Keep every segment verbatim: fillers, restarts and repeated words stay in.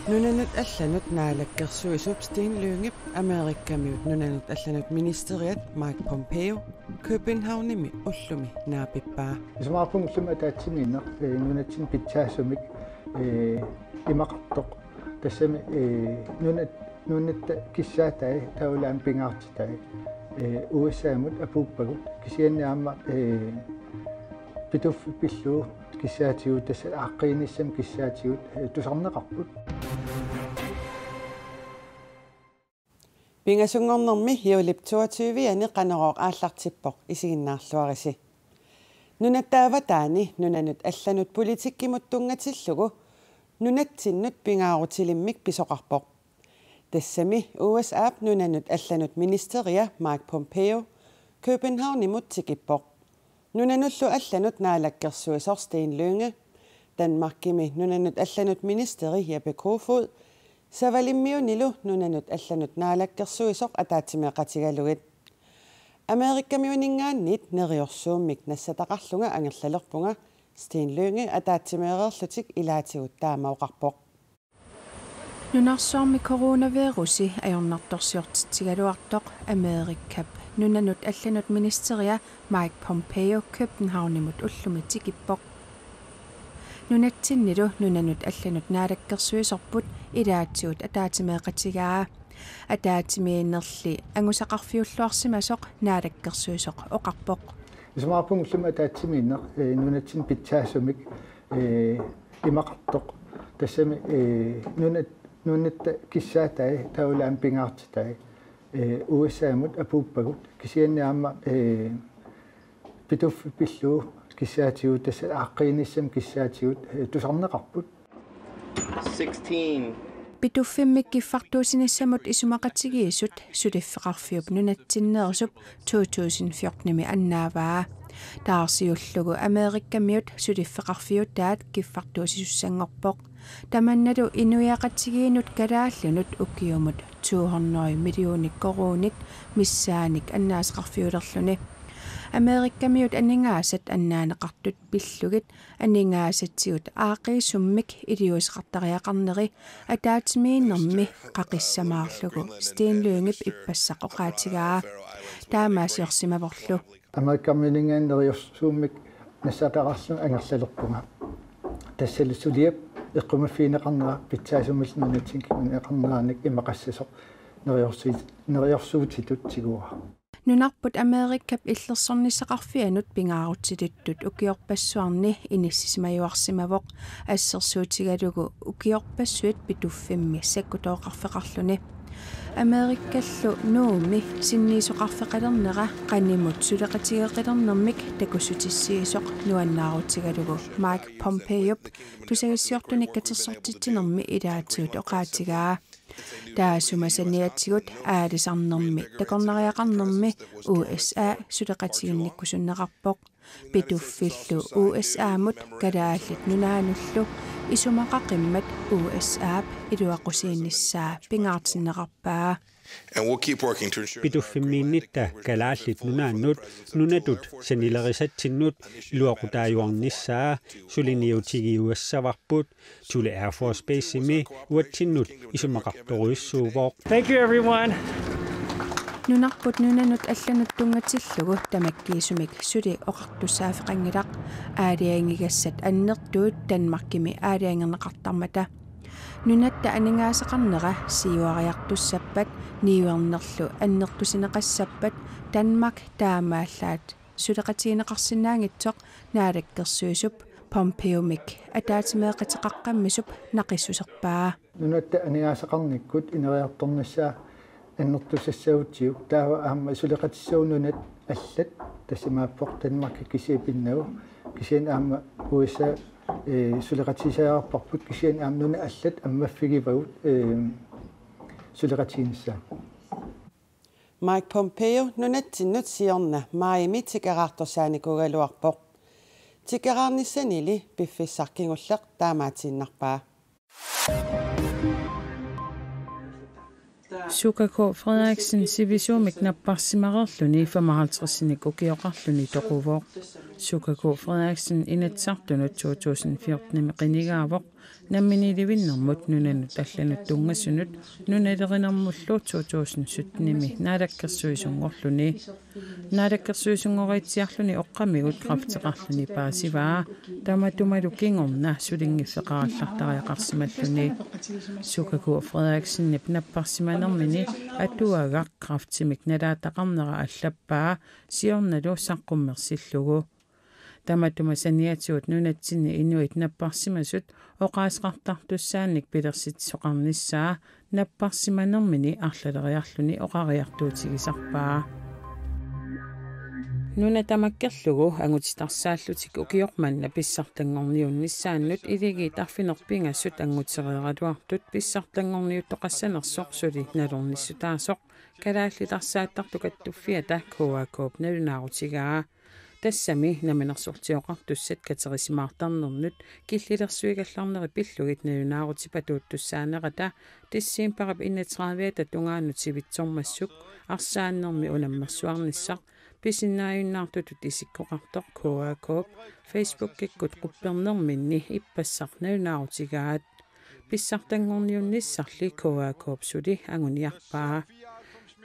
Nunanut allanut naalakkersuisup Steen Lyngep Amerikamiut nunanut allanut ministeriat Mike Pompeo Københavnimi ullumi naapippaa. Isumaqarpunga ullumi ataatsimiinneq, eh, nunatsinni pitsaasumik, eh, imaqartoq. Tassami, eh, nunat-, nunatta kissaatai taavalu aamma pingaartitai, eh, U S A-mut apuuppagut, kisianni aamma, eh, Pituffik pillugu kissaatigut, tassa aaqqiinissamik kissaatigut, eh, tusarneqarput. Pingasunngornermi juulip toogtyve-ani Qanorooq aallartippoq, isiginnaarluarisi. Nunatta avataani nunanut allanut politikkimut tunngatillugu nunatsinnut pingaarutilimmik pisoqarpoq. Tassami U S A-p nunanut allanut ministeria Mike Pompeo Københavnimut tikippoq. Nunanullu allanut naalakkersuisoq Steen Lynge, Danmarkimi nunanut allanut ministeri Jeppe Kofod, Savalimmiunilu nunanut allanut naalakkersuisoq ataatsimeeqatigalugit. Amerikamiuninngaanniit neriorsuummik nassataqarlunga angerlalerpunga, Steen Lynge ataatsimeereerlutik ilaatigut taama oqarpoq. Nunarsuarmi coronavirusi ajornartorsiortitsigaluartoq Amerikap nunanut allanut ministeria Mike Pompeo Københavnimut ullumi tikippoq. Nunatsinnilu nunanut allanut naalakkersuisorput ilaatigut ataatsimeeqatigaa. Ataatsimiinnerli angusaqarfiulluarsimasoq naalakkersuisoq oqarpoq. Isumaqarpunga ullumi ataatsimiinneq, eh, nunatsinni pitsaasumik, eh, imaqartoq. Tassami, eh, nunat-, nunatta kissaatai taavalu aamma pingaartitai, eh, U S A-mut apuuppagut, kisianni aamma, eh, Pituffik pillugu kissaatigut, tassa aaqqiinissamik kissaatigut, eh, tusarneqarput. Sixteen. Pituffimmik kiffartuussinissamut isumaqatigiissut suliffeqarfiup nunatsinneersup to tusind fjortenimi annaavaa. Taarsiullugu Amerikamiut suliffeqarfiutaat kiffartuussisussanngorpoq. Tamannalu inuiaqatigiinnut kalaallunut ukiumut to hundrede millioner koruunit missaanik annaasaqarfiulerluni. Amerikamiut aningaasat annaaneqartut pillugit aningaasatigut aaqqiissummik iliuuseqartariaqarneri ataatsimiinnermi qaqissamaarlugu Steen Lyngep ippassaq oqaatigaa. Taamaasiorsimavorlu. Amerikamiuninngaanniit neriorsuummik nassataqarlunga angerlalerpunga. Tassalu suliap eqqumaffigineqarnera pitsaasumillu nunatsinni kinguneqarneranik imaqassasoq neriorsuit-, neriorsuutitut tiguara. Nunarput Amerikap illersornissaqarfianut pingaarutilittut ukiorpassuarni inissisimajuarsimavoq, assersuutigalugu ukiorpassuit Pituffimmi sakkutooqarfeqarluni. Amerikallu Nuummi sinniisoqarfeqalernera qanimut suleqatigeeqilernermik takussutissiisoq nuannaarutigalugu Mike Pompeop tusagassiortunik katersortitsinermi ilaatigut oqaatigaa. Taassuma saniatigut aalisarnermi takornariaqarnermi U S A suleqatiginnikkusunneqarpoq. Pituffillu U S A-mut Kalaallit Nunaannullu isumaqaqimmat U S A-p iluaqusiinissaa pingaartinneqarpaa. And we'll keep working to ensure that our Pituffimmiinnitta Kalaallit Nunaannut nunatut sanilerisatsinnut iluaqutaajuarnissaa suliniutigiuassavarput. Thule Air Force Basemi uatsinnut isumaqartorujussuuvoq. Thank you, everyone. Nunarput nunanut allanut tunngatillugu tamakkiisumik suli oqartussaaffeqanngilaq aalajangigassat annertuut Danmarkimi aalajangerneqartarmata. Nunatta aningaasaqarnera siuariartussappat niuernerlu annertusineqassappat Danmark taamaallaat suleqatigineqarsinnaanngitsoq naalakkersuisup Pompeomik ataatsimeeqateqaqqammisup naqissuserpaa. Nunatta aningaasaqarnikkut ineriartornissaa annertusassagutsigu taava aamma suleqatissavut nunat allat, tassa imaappoq Danmark kisiat pinnagu, kisianni aamma U S A, eh, suleqatigisariaqarparput, kisianni aamma nunat allat ammaffigivagut, eh, suleqatiginissaat. Mike Pompeo nunatsinnut siorna maajimi tikeraartussaanikuugaluarpoq. Tikeraarnissanili piffissaq kingulleq taamaatiinnarpaa. Suka K. Frederiksen sivisuumik napparsimareerluni femoghalvtredsinik ukioqarluni toquvoq. Suka K. Frederiksen Inatsisartunut to tusind fjortenimi qinigaavoq, namminiilivinnermut nunanut allanut tunngasunut nunalerinermullu to tusind syttenimi naalakkersuisunngorluni. Naalakkersuisunngoriitsiarluni oqqamigut kræfteqarluni paasivaa, tamatumalu kingorna sulinngiffeqarallartariaqarsimalluni. Suka K. Frederiksenip napparsimanermini atuagaq kræftimik nalaataqarnera allappaa, siornalu saqqummersillugu. Tamatuma saniatigut nunatsinni inuit napparsimasut oqaaseqartartussaannik pilersitsisoqarnissaa napparsimanermini arlaleriarluni oqariartuutigisarpaa. Nuna tamakkerlugu angutitarsaallutik ukioq manna pissartanngorniunnissaannut iligiit arfineq-pingasut angutereeraluartut pissartanngorniuttoqassanersoq suli nalornissutaasoq Kalaallit Arsaattartut Kattuffiata K A K-p nalunaarutigaa. Tassami Namminersortioqartussat katerisimaartarnernut killilersuigallarneri pillugit nalunaarutipatuuttussaanerata decembarip enogtredive-ata tungaanut sivitsormassuk arsaannermi unammersuarnissaq pisinnaajunnaartutut isikkoqartoq K A K-p Facebookikkut quppernerminni ippassaq nalunaarutigaat. Pissartanngorniunnissarli K A K-p suli anguniarpaa.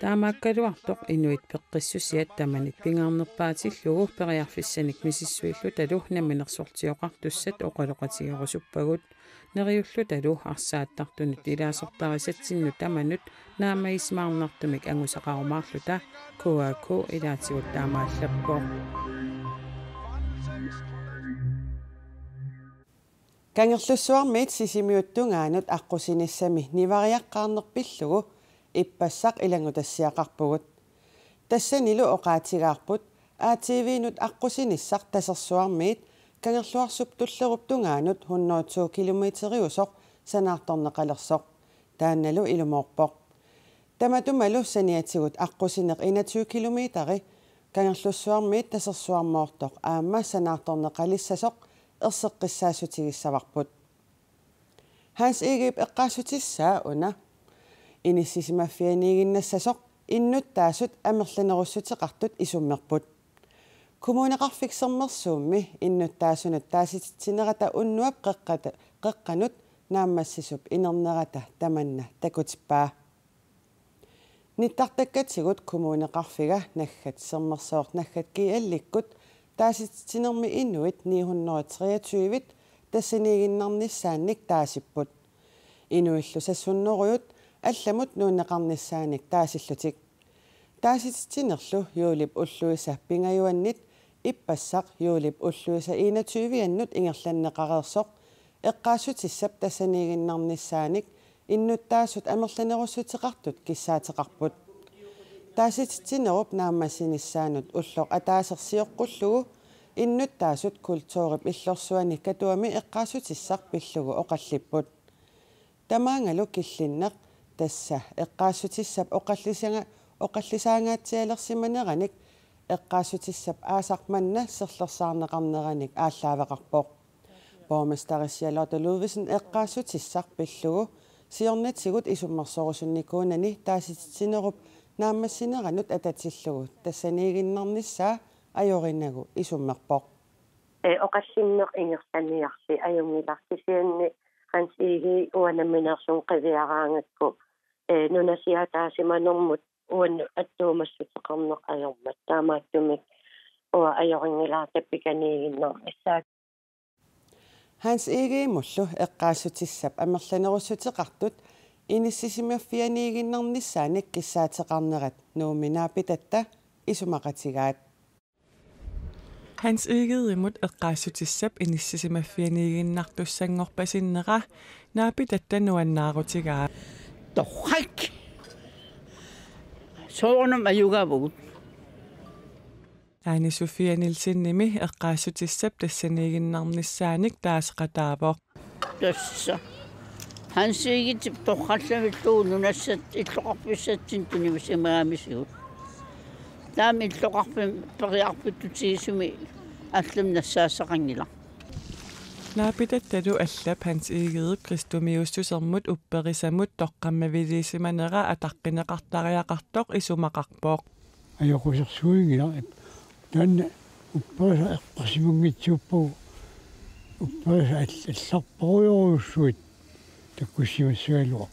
Taamaakkaluartoq inuit peqqissusiat tamanit pingaarnerpaatillugu periarfissanik misissuillutalu Namminersortioqartussat oqaloqatigerusuppagut, neriullutalu arsaattartunut ilaasortarisatsinnut tamanut naammagisimaarnartumik angusaqarumaarluta K A K ilaatigut taamaallappoq. Kangerlussuarmiit Sisimiut tungaanut aqqusinissami nivariaqqaarneq pillugu ippassaq ilanngutassiaqarpugut. Tassanilu oqaatigaarput A T V-nut aqqusinissaq Tasersuarmiit Kangerluarsup Tullerup tungaanut hundrede to kilometeriusoq sanaartorneqalersoq. Taannalu ilumoorpoq. Tamatumalu saniatigut aqqusineq enogtyve kilometeri Kangerlussuarmiit Tasersuarmoortoq aamma sanaartorneqalissasoq erseqqissaatigissavarput. Hans Egedep eqqaassutissaa una inissisimaffianiiginnassasoq innuttaasut amerlanerussuteqartut isummerput. Kommuneqarfik Sermersuummi innuttaasunut taasititsinerata unnuap qeqqata-, qeqqanut naammassisup inernerata tamanna takutippaa. Nittartakkatigut kommuneqarfiga naggat sermersoq naggat G L-ikkut taasititsinermi inuit ni hundrede treogtyve tassaniiginnarnissaannik taasipput. Inuillu seks hundrede allamut nuunneqarnissaannik taasillutik. Taasititsinerlu juulip ulluisa pingajuannit ippassaq juulip ulluisa enogtyve-annut ingerlanneqareersoq eqqaassutissap tassaniiginnarnissaanik innuttaasut amerlanerussuteqartut kissaateqarput. Taasititsinerup naammassinissaanut ulloq ataaseq sioqqullugu innuttaasut kulturip illorsuani Katuami eqqaassutissaq pillugu oqallipput. Tamaangalu killinneq tassa eqqaassutissap oqallisanga-, oqallisaangaatsialersimaneranik eqqaassutissap aasaq manna serlersaarneqarneranik aallaaveqarpoq. Borgmesteri Charlotte Ludvigsen eqqaassutissaq pillugu siornatigut isummersorusunnikuunani taasititsinerup naammassineranut atatillugu tassaniiginnarnissaa ajorinagu isummerpoq. Ee, oqallinneq ingerlaniarli ajunngilaq, kisianni Hans Egede uanga nammineerlunga qiviaraangakku, ee, nunasiaataasimanermut uannut attuumassuteqarneq ajormat. Taamaattumik uanga ajorinngilara tappikaniiginnarnissaa. Hans Egedemullu eqqaassutissap amerlanerussuteqartut inissisimaffianiiginnarnissaanik kissaateqarnerat Nuummi naapitatta isumaqatigaat. Hans Egedemut eqqaassutissap inissisimaffianiiginnartussanngorpasinnera naapitatta nuannaarutigaa. Torrak! Soorunami ajugaavagut. Ane Sofia Nielsenimi eqqaassutissap tassaniiginnarnissaanik taaseqataavoq. Tassa. Hans Egedep torrallamillugu nunassat illoqarfissatsinnut tunivisimagamisigut. Taama illoqarfimmi periarfittutigisumi allamik nassaassaqanngilaq. Naapitattalu allap Hans Egedep kristumiussusermut upperisamut toqqammaviliisimanera ataqqineqartariaqartoq isumaqarpoq. Ajoqusersuinngilaq, taanna upperisa eqqarsimanngitsuuppagu, upperisa all-, allarparujorujussuit takkussimassagaluaq.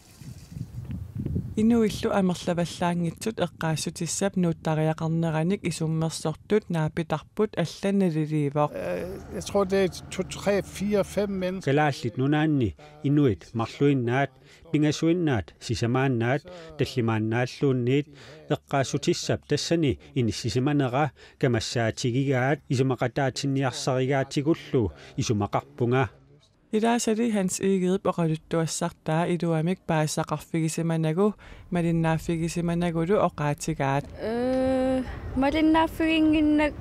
Inuillu amerlavallaanngitsut eqqaassutissap nuuttariaqarneranik isummersortut naapitarput allanut naliliivoq. Øh, jeg tror, det er to, tre, fire, fem mennesker. Kalaallit Nunaanni inuit marluinnaat, pingasuinnaat, sisamaannaat, tallimaannaalluunniit eqqaassutissap tassani inissisimanera kamassaatigigaat isumaqataatinniarsarigaatigullu isumaqarpunga. Ilaasali Hans Egedep oqaluttuassartaa iluamik paasisaqarfigisimanagu malinnaaffigisimanagualu oqaatigaat. Øh, malinnaaffiginnginnakkit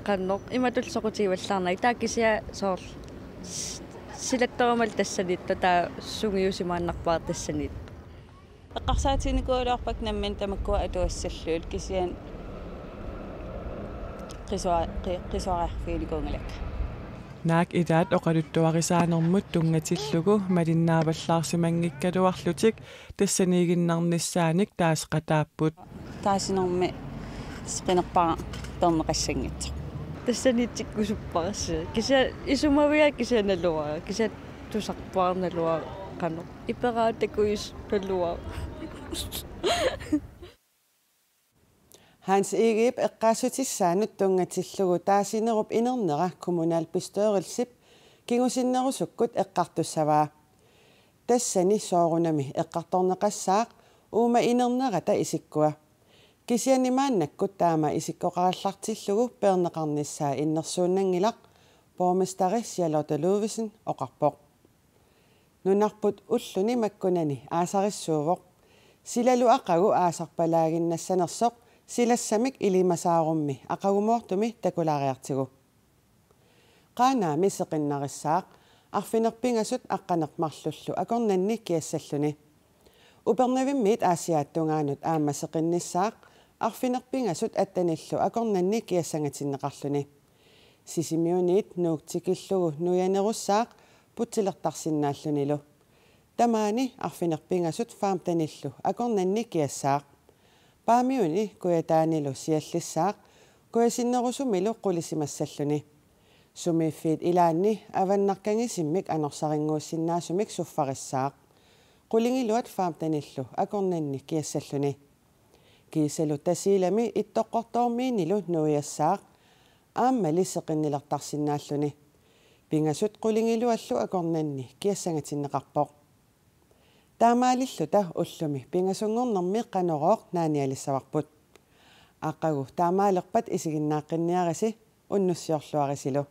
qanoq imatut soqutigivallaarnagit, taava kisianni soorlu s-, silattorumalu tassaniittoq, taava sungiusimaannarpara tassaniittoq. Eqqarsaatiginikuugaluarpakka nammineq tamakkua atugassallugit, kisianni qisua-, qi-, qisuariarfiginikuunngilara. Naak ilaat oqaluttuarisaanermut tunngatillugu malinnaavallaarsimanngikkaluarlutik tassaniiginnarnissaanik taaseqataapput. Taasinermi qinerpara peerneqassanngitsoq. Tassaniitsikkusupparsi. Kisianni isumaviga kisianni naluara. Kisianni tusarpara naluara qanoq. Iperaatakuis naluara. Hans Egedep eqqaassutissaanut tunngatillugu taasinerup inernera kommunalbestyrelsip kingusinnerusukkut eqqartussavaa. Tassani soorunami eqqartorneqassaaq uuma inernerata isikkua. Kisianni maannakkut taama isikkoqarallartillugu peerneqarnissaa innersuunnanngilaq, borgmesteri Charlotte Ludvigsen oqarpoq. Nunarput ulluni makkunani aasarissuuvoq. Silalu aqagu aasarpalaaginnassanersoq silassamik ilimasaarummi aqagumoortumi takulaariartigu. Qaanaami seqinnarissaaq arfineq-pingasut aqqaneq-marlullu akornanni kiassalluni. Upernavimmiit Aasiaat tungaanut aamma seqinnissaaq arfineq-pingasut attenillu akornanni kiassangatinneqarluni. Sisimiuniit Nuuk tikillugu nuianerussaaq putsilertarsinnaallunilu. Tamaani arfineq-pingasut femtenillu akornanni kiassaaq. Paamiuni Kujataanilu siallissaaq, kujasinnerusumilu qulisimassalluni. Sumiiffiit ilaanni avannarkangisimmik anorsarinnguussinnaasumik suffarissaaq. Qulingiluat femtenillu akornanni kiassalluni. Kiisalu Tasiilami Ittoqqortoormiinilu nuiassaaq, aammali seqinnilertarsinnaalluni. Pingasut qulingiluallu akornanni kiassangatinneqarpoq. Taamaalilluta ullumi pingasunngornermi Qanorooq naanialissavarput. Aqagu taamaalerpat isiginnaaqqinniarisi, unnussiorluarisilu.